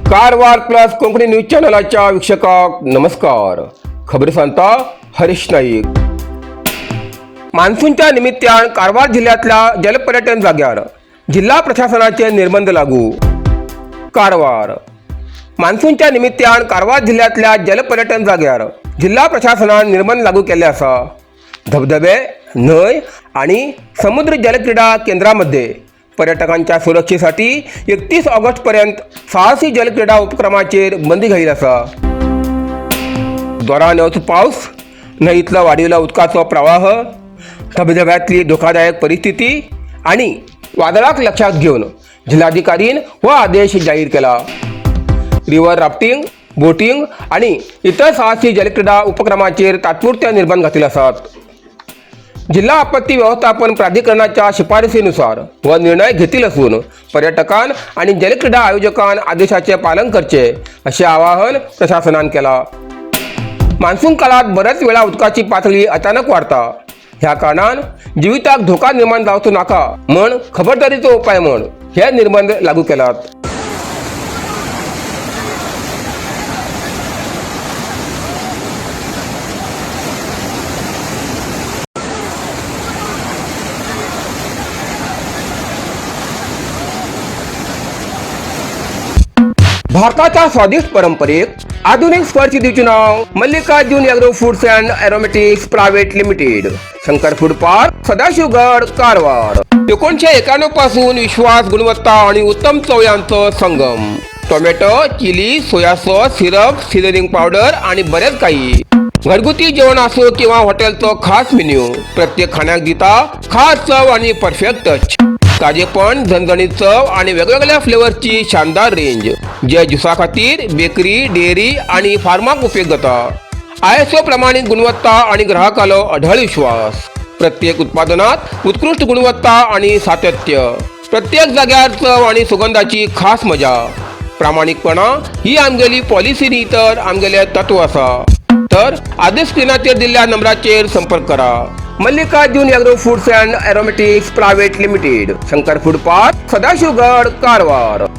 Karwar plus Konkani news चॅनलाच्या वीक्षकांक नमस्कार. खबर सांगता हरीश नाईक. मान्सूनच्या निमित्तान कारवार जिल्ह्यातल्या जलपर्यटन जाग्यार जिल्हा प्रशासनाचे निर्बंध लागू. कारवार मान्सूनच्या निमित्तान कारवार जिल्ह्यातल्या जलपर्यटन जाग्यार जिल्हा प्रशासनान निर्बंध लागू केल्ले आसा. धबधबे, न्हंय आणि समुद्र जलक्रीडा केंद्रामध्ये पर्यटकांच्या सुरक्षेसाठी 31 ऑगस्ट पर्यंत साहसी जलक्रीडा उपक्रमाचेर बंदी घायिल्ली आसा. जोरान येवचो पावस, न्हंयतलो वाडिल्लो उदकाचो प्रवाह, धबधब्यांतली धोकादायक परिस्थिती आणि वादळाक लक्षात घेवन जिल्हाधिकारीन हो आदेश जाहीर केला. रिव्हर राफ्टिंग, बोटिंग आणि इतर साहसी जलक्रीडा उपक्रमाचेर तात्पुरते निर्बंध घातलेले आसात. जिल्हा आपत्ती व्यवस्थापन प्राधिकरणाच्या शिफारसीनुसार हो निर्णय घेतील असून पर्यटकान आणि जलक्रीडा आयोजकान आदेशाचे पालन करचे असे आवाहन प्रशासनान केला. मान्सून काळात बऱ्याच वेळा उदकाची पातळी अचानक वाढता. ह्या कारणान जिविताक धोका निर्माण जावचो नाका म्हण खबरदारीचो उपाय म्हण हे निर्बंध लागू केलात. भारताच्या स्वादिष्ट परंपरेक आधुनिक स्पर्श दिवचे नाव Mallikarjun agro foods and aromatics private limited, Shankar food park, Sadashivgad, Karwar. 1991 पासून विश्वास, गुणवत्ता आणि उत्तम चव यांचं संगम. Tomato, chilli, soya sauce, syrup, seasoning powder आणि बरेच काही. घरगुती जेवण असो किंवा हॉटेलचं खास मेन्यू, प्रत्येक खाण्याक दिता खास चव आणि परफेक्ट टच. ताजेपण, झणझणीत चव आणि वेगवेगळ्या फ्लेवर्सची शानदार रेंज, जे ज्युसा खातीर, बेकरी, डेअरी आणि फार्माक उपयोग जाता. आयएसओ प्रमाणित गुणवत्ता आणि ग्राहकालो अढळ विश्वास. प्रत्येक उत्पादनात उत्कृष्ट गुणवत्ता आणि सातत्य. प्रत्येक जाग्यार चव आणि सुगंधाची खास मजा. प्रामाणिकपणा ही आमगेली पॉलिसी न्ही तर आमगेले तत्व आसा. तर आदेश स्क्रीनाचेर दिल्ल्या नंबराचेर संपर्क करा. Mallikarjun agro foods and aromatics private limited, Shankar food park, Sadashivgad, Karwar.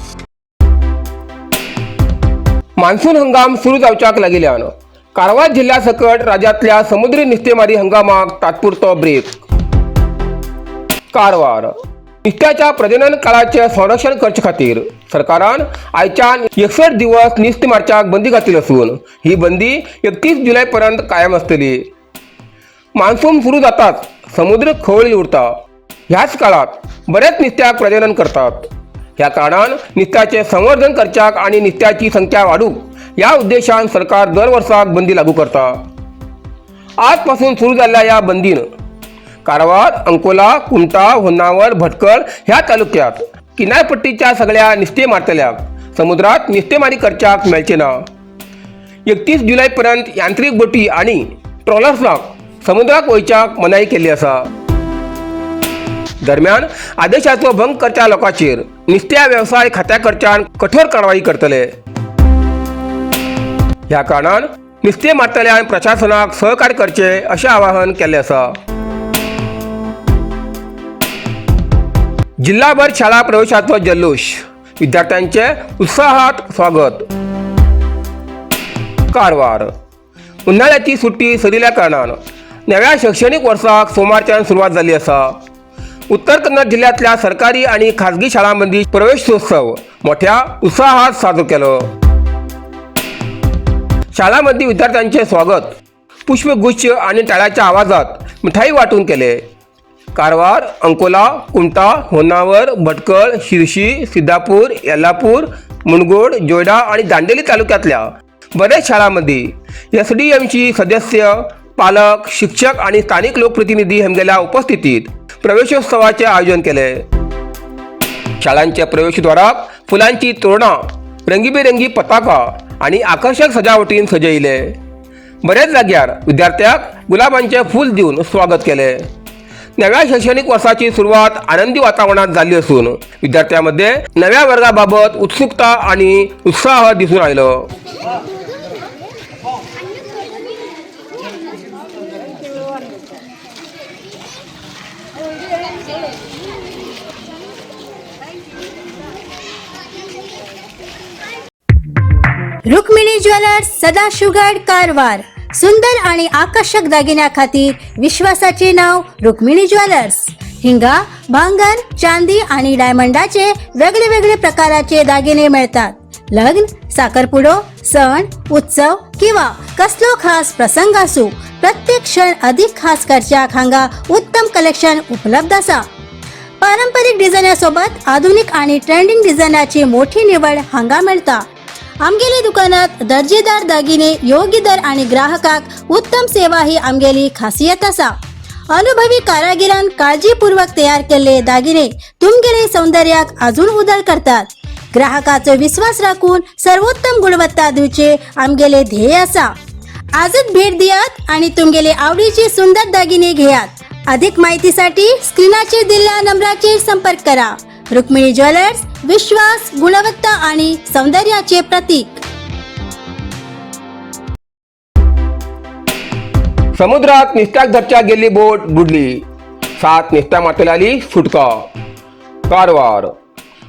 Monsoon हंगाम सुरू जावच्याक लागिल्ल्यान कारवार जिल्ह्या सकट राज्यांतल्या समुद्री नुस्तेमारी हंगामाक तात्पुरतो ब्रेक. कारवार नुस्त्याच्या प्रजनन काळाचे संरक्षण करचे खातीर सरकारान आयच्यान 61 दिवस नुस्तें मारच्याक बंदी घातली असून ही बंदी 31 जुलय पर्यंत कायम आसतली. मान्सून सुरू जाताच समुद्र खवळी उरता. ह्याच काळात बरेच नुस्त्याक प्रजनन करतात. ह्या कारणान नुस्त्याचे संवर्धन करच्याक आणि नुस्त्याची संख्या वाडूक ह्या उद्देशान सरकार दर वर्साक बंदी लागू करता. आजपासून सुरू जाल्ल्या ह्या बंदीन कारवार, अंकोला, कुमटा, होन्नावर, भटकळ ह्या तालुक्यात किनारपट्टीच्या सगळ्या नुस्तें मारतल्याक समुद्रात नुस्तेमारी करच्याक मेळचे ना. 31 जुलय पर्यंत यांत्रिक बोटी आणि ट्रॉलर्साक समुद्राक वयच्याक मनाई केल्ली आसा. दरम्यान आदेशाचो भंग करच्या लोकांचेर नुस्त्या वेवसाय खात्या कडच्यान कठोर कारवाई करतले. ह्या कारणान नुस्तें मारतल्यान प्रशासनाक सहकार्य करचे अशें आवाहन केल्लें आसा. जिल्हाभर शाळा प्रवेशाचो जल्लोश, विद्यार्थ्यांचे उत्साहात स्वागत. कारवार उन्हाळ्याची सुट्टी सरिल्ल्या कारणान नव्या शैक्षणिक वर्साक सोमारच्यान सुरवात जाल्ली आसा. उत्तर कन्नड जिल्ह्यांतल्या सरकारी आणि खाजगी शाळांमदीं प्रवेशोत्सव मोठ्या उत्साहात साजरो केलो. शाळांमदीं विद्यार्थ्यांचे स्वागत पुष्पगुच्छ आणि टाळ्याच्या आवाजात मिठाई वाटून केले. कारवार, अंकोला, कुमटा, होन्नावर, भटकळ, शिरशी, सिद्धापूर, येल्लापूर, मुनगोड, जोयडा आणि दांडेली तालुक्यातल्या बऱ्याच शाळांमध्ये एसडीएमसी सदस्य, पालक, शिक्षक आणि स्थानिक लोकप्रतिनिधी हेमगेल्या उपस्थितीत प्रवेशोत्सवाचे आयोजन केले. शाळांच्या प्रवेशद्वाराक फुलांची तोरणां, रंगीबेरंगी पताका आणि आकर्षक सजावटीन सजयले. बऱ्याच जाग्यार विद्यार्थ्याक गुलाबांचे फूल दिवन स्वागत केले. नव्या शैक्षणिक वर्षाची सुरुवात आनंदी वातावरणात झाली असून विद्यार्थ्यांमध्ये नव्या वर्गाबाबत उत्सुकता आणि उत्साह दिसून आलो. रुक्मिणी ज्वेलर्स, सदाशिवगड, कारवार. सुंदर आणि आकर्षक दागिन्या खातीर विश्वासाचे नाव रुक्मिणी ज्वेलर्स. हिंगा भांगर, चांदी आणि डायमंडाचे वेगळे वेगळे प्रकाराचे दागिने मिळतात. लग्न, साखरपुडो, सण उत्सव किंवा कसलो खास प्रसंग असू, प्रत्येक क्षण अधिक खास करच्याक हांगा उत्तम कलेक्शन उपलब्ध आसा. पारंपरिक डिझायनासोबत आधुनिक आणि ट्रेंडिंग डिझायनाची मोठी निवड हांगा मेळटा. आमगेले दुकानात दर्जेदार दागिने योग्य दर आणि ग्राहकाक उत्तम सेवा ही आमगेली खासियत आसा. अनुभवी कारागिरान काळजीपूर्वक तयार केल्ले दागिने तुमगेले सौंदर्याक अजून उदळ करतात. ग्राहकाचो विश्वास राखून सर्वोत्तम गुणवत्ता दिवचे आमगेले ध्येय आसा. आजच भेट दियात आणि तुमगेले आवडीचे सुंदर दागिने घेयात. अधिक माहितीसाठी स्क्रीनाचेर दिल्ल्या नंबराचेर संपर्क करा. रुक्मिणी ज्वेलर्स, विश्वास, गुणवत्ता आणि सौंदर्याचे प्रतीक. समुद्रात निस्त्याक धरच्या गेल्ली बोट बुडली, 7 निस्त्या मारतल्यांली सुटका. कारवार.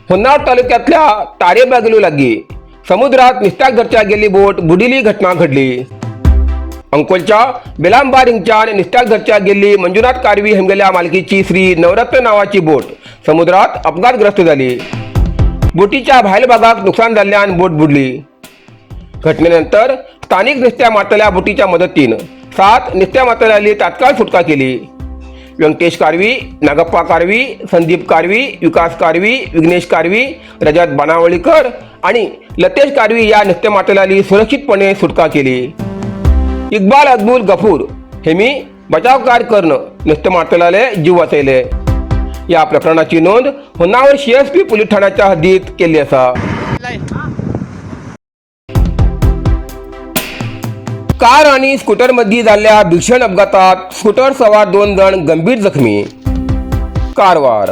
होन्नावर तालुक्यातल्या तारेबागलू लागी समुद्रात निस्त्याक धरच्या गेल्ली बोट बुडिली घटना घडली. अंकोलच्या बेलांबार हिंगच्यान निस्त्याक धरच्या गेल्ली मंजुनाथ कारवी हेमगेल्या मालकीची श्री नवरत्न नावाची बोट समुद्रात अपघातग्रस्त झाली. बोटीच्या भायल भागाक नुकसान जाल्ल्यान बोट बुडली. घटनेनंतर स्थानिक नुसत्या मारतल्या बोटीच्या मदतीन 7 नुसत्या मारतल्यांनी तात्काळ सुटका केली. व्यंकटेश कारवी, नागप्पा कारवी, संदीप कारवी, विकास कारवी, विघ्नेश कारवी, रजत बाणावळीकर आणि लतेश कारवी या नुसत्या मारतल्यांनी सुरक्षितपणे सुटका केली. इक्बाल अब्दुल गफूर हे मी बचाव कार्य करणं नुसतं मारतल्याले जीव वाचयले. या प्रकरणाची नोंद होन्नावर सीएसपी पोलीस ठाण्याच्या हद्दीत केली असा. कार आणि स्कूटरमध्ये झालेल्या भीषण अपघातात स्कूटर सवार 2 जण गंभीर जखमी. कारवार.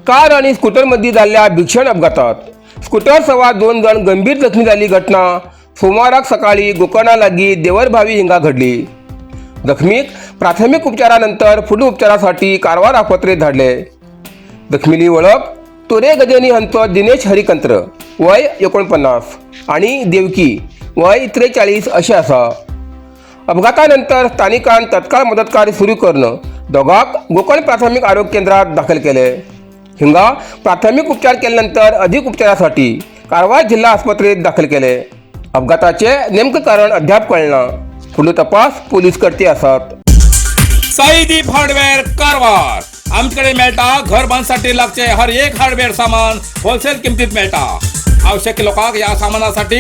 कार आणि स्कूटरमध्ये झालेल्या भीषण अपघातात स्कूटर सवार 2 जण गंभीर जखमी झाली. घटना सोमवाराक सकाळी गोकर्णालागी देवरभावी हिंगा घडली. जखमीक प्राथमिक उपचारानंतर पुढील उपचारासाठी कारवार आस्पत्रेत धाडले. जखमीली ओळख तोरे गजनी हंचो दिनेश हरिकंत्र, वय 49 आणि देवकी, वय 43 असे आसा. अपघातानंतर स्थानिकांन तत्काळ मदत कार्य सुरू करणं दोघांक गोकर्ण प्राथमिक आरोग्य केंद्रात दाखल केले. हिंगा प्राथमिक उपचार केल्यानंतर अधिक उपचारासाठी कारवार जिल्हा आस्पत्रेत दाखल केले. अपघाताचे नेमकं कारण अद्याप कळना. फुडलो तपास पोलीस करते आसात. साईदीप हार्डवेअर कारवार. आमच्याकडे मेळटा घर बांधसाठी लागचे हर एक हार्डवेअर सामान होलसेल किमतीत मेळटा. आवश्यक लोकांक या सामानासाठी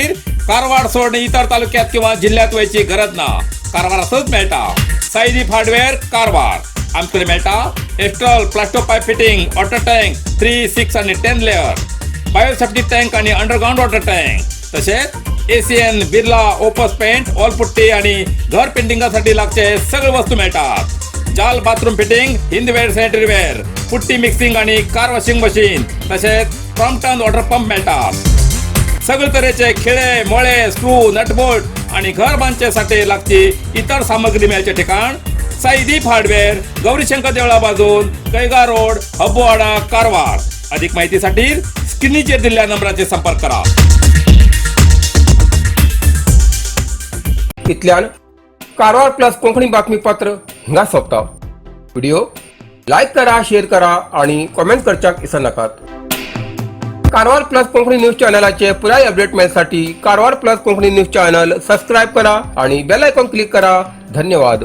कारवार सोडून इतर तालुक्यात किंवा जिल्ह्यात वयची गरज ना. कारवारातच मेळटा. साईदीप हार्डवेअर कारवार. आमच्याकडे मेळटा Astral Plasto pipe fitting, water tank 3, 6 आणि 10 लेअर, बायोसेफ्टी टँक आणि अंडरग्राऊंड वॉटर टँक, तसेच Asian Birla Opus paint, wall putty आणि घर पेंटिंगासाठी लागचे सगळे वस्तू मिळतात. जाल bathroom fitting, Hindware sanitary ware, putty mixing आणि कार वॉशिंग मशीन, तसेच क्रॉम्प्टन वॉटर पंप मिळतात. सगळे तऱ्हेचे खिळे, मोळे, स्क्रू, नटबोल्ट आणि घर बांधण्यासाठी लागची इतर सामग्री मिळायचे ठिकाण साईदीप हार्डवेअर, गौरीशंकर देवळा बाजून, कैगा रोड, हब्बोवाडा, कारवार. अधिक माहितीसाठी स्क्रीनचेर दिलेल्या नंबराचे संपर्क करा. इतल्यान कारवार प्लस कोंकणी बातमीपत्र हिंगा सोंपता. व्हिडिओ लायक करा, शेअर करा आणि कॉमेंट करच्याक विसरनाकात. कारवार प्लस कोंकणी न्यूज चॅनलाचे पुराय update मेळसाठी Karwar plus Konkani news channel subscribe करा आणि बेल आयकॉन क्लिक करा. धन्यवाद.